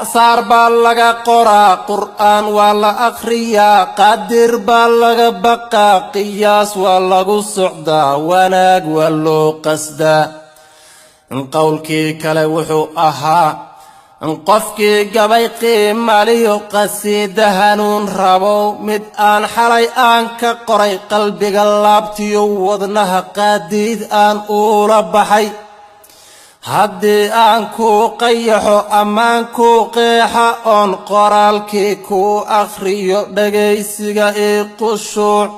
Saar baa laga qoraa, Qur'aan waa la akhriyaa, qaadir baa laga baqaa, qiyaas waa lagu socdaa, wanaag waa loo qasdaa. Qowlkii kale wuxuu ahaa: qofkii gabay qiimaliyo qasiida hanuun rabow, mid aan xalay aan ka qoray qalbiga laabtiyo wadnaha, qaadiid aan uula baxay, haddii aan kuu qayaxo ammaan kuu qeexa oon qoraalkii kuu akhriyo, dhagaysiga ii qushuuc.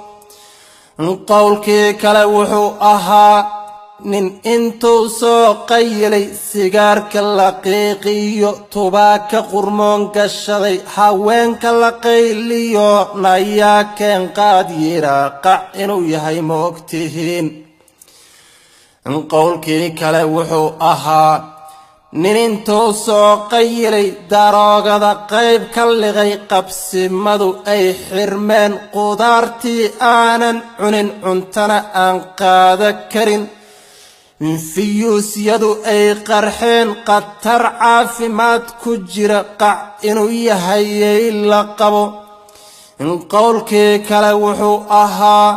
Qowlkii kale wuxuu ahaa: nin intuu soo qayilay, sigaarka la qiiqiyo, tubaaka qurmoon gashaday, haweenka la qayliyo, nayaa keen qaad yiraa, qac inuu yahay ma ogtihiin? Qowlkii kale wuxuu ahaa: nin intuu soo qayilay, daroogada qayb ka liqay, qabsimadu ay xirmeen, qudaartii aanan cunin, cuntana aan qaada karin, fiyuusyadu ay qarxeen, khatar caafimaad ku jira, qac inuu yahayay la qabo. Qowlkii kale wuxuu ahaa: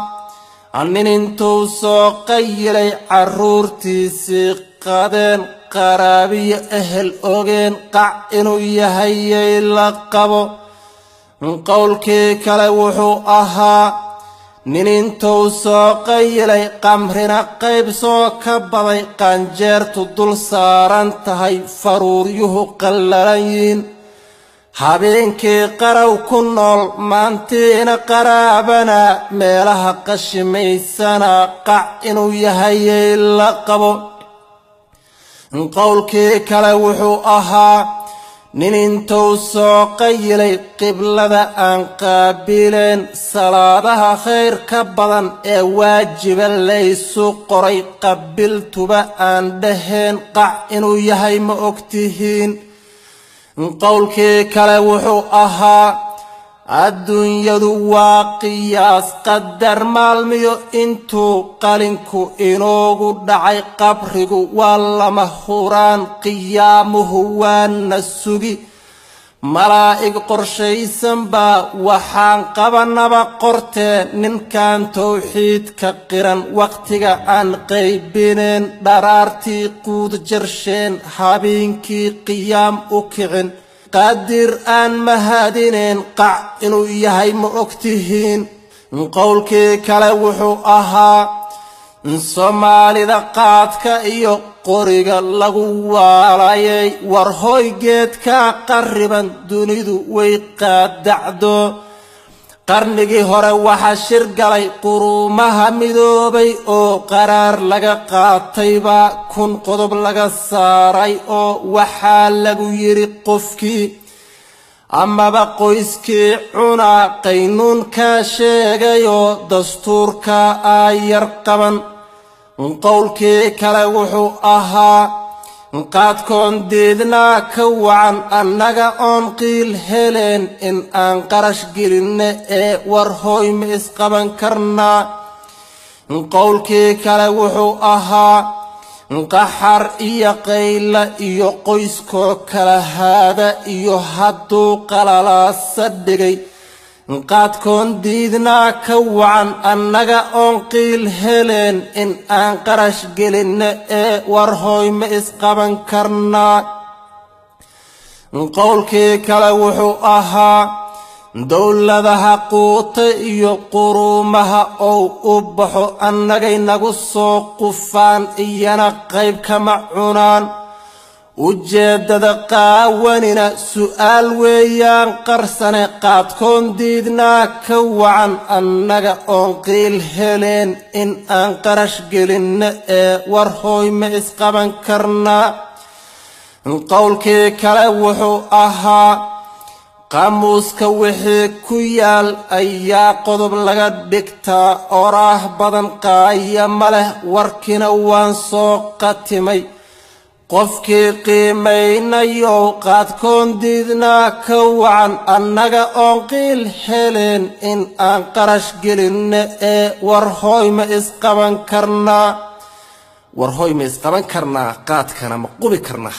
nin intuu soo qayilay, carruurtiisii qadeen, qaraabiyo ehel ogeen, qac inuu yahayay la qabo. Qowlkii kale wuxuu ahaa: nin intuu soo qayilay, qamrina qayb soo ka baday, qanjeertu dul saaran tahay, faruuryuhu qallalan yiin, habeenkii qarow ku nool, maantiina qaraabana, meelaha qashimaysana, qac inuu yahayay la qabo. Qowlkii kale wuxuu ahaa: nin intuu soo qayilay, qiblada aan qaabileen, salaadaha khayr ka badan ee waajiba laysu qoray, qabiltuba aan dhaheen, qac inuu yahay ma ogtihiin? Qowlkii kale wuxuu ahaa: adduunyadu waa qiyaas qadar maalmiyo intuu qalinku inoogu dhacay, qabrigu waa lama huraan, qiyaamuhu waana sugi, malaa'ig qorshaysan baa waxaan qabanaba qortee, ninkan towxiidka qiran, wakhtiga aan qaybineen, dharaartii quud jarsheen, habeenkii qiyaam u kicin, qaadir aan mahadineen, qac inuu yahay ma ogtihiin? Qowlkii kale wuxuu ahaa: Soomaalida qaadka iyo qoriga lagu waalayay, war hoygeedkaa qarriban, dunidu way qaadacdo. Qarnigii hore waxaa shir galay Quruumaha Midoobay oo qaraar laga qaataybaa 1000 qodob laga saaray, oo waxaa lagu yidhi qofkii amaba qoyskii cunaa qaynuunkaa sheegayoo dastuurka aayar qaban. Qowlkii kale wuxuu ahaa: qaadkoon diidnaa ka wacan annaga oon qiil heleen in aan qarash gelinne, ee war hooy ma isqaban karnaa? Qowlkii kale wuxuu ahaa: qaxar iyo qayla iyo qoyskoo kala haada iyo hadduu qalalaasa dhigay, qaadkoon diidnaa ka wacan annaga oon qiil heleen in aan qarash gelinne, ee war hooy ma isqaban karnaa? Qowlkii kale wuxuu ahaa: dowladaha quuta iyo quruumaha ou u baxo annagay nagu soo qufaan, iyana qayb kama cunaan. Ujeeddada qaawanina su'aal weeyaan qarsane, qaadkoon diidnaa ka wacan annaga oon qiil heleen in aan qarash gelinno, ee war hooy ma isqaban karnaa? Qowlkii kale wuxuu ahaa: qaamuuska wixii ku yaal ayaa qodob laga dhigtaa, oraah badan qaaya ma leh, warkiina waan soo qatimay. Qofkii qiimaynayow, qaadkoon diidnaa ka wacan annaga oon qiil heleen in aan qarash gelinno, ee war hooy ma isqaban karnaa? War hooy ma isqaban karnaa? Qaadkana ma qubi karnaa?